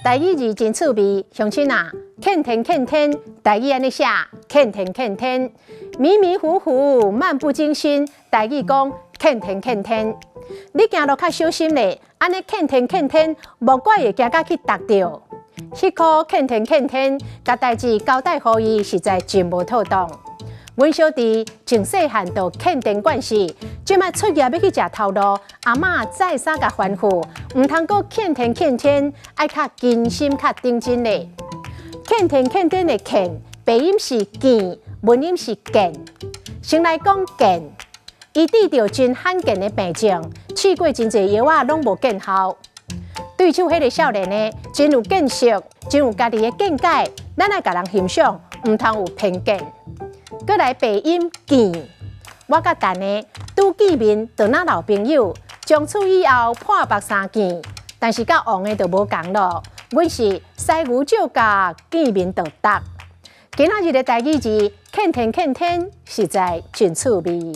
台語字真趣味，鄉親啊，欠天欠天，台語按呢寫，欠天欠天，迷迷糊糊，漫不經心，台語講欠天欠天。你行路較小心咧，按呢欠天欠天，莫怪會行甲去踏著。彼箍欠天欠天，共代誌交代予伊，實在真無妥當。阮小弟從細漢就欠電慣勢，這擺出業欲去食頭路，阿嬤再三共吩咐，毋通閣欠天欠天，愛較謹心較認真咧。欠天欠天的欠，白音是見，文音是見。先來講見，伊得著真罕見的病症，試過真濟藥仔攏無見效。對手彼个少年呢，真有見識，真有家己的見解，咱愛共人欣賞，毋通有偏見。閣來白音見，我佮陳的拄見面就若老朋友，從此以後破目相見，但是佮王的就無仝囉。阮是師牛借駕，見面就搭。今仔日的台語字，欠天欠天，實在真趣味。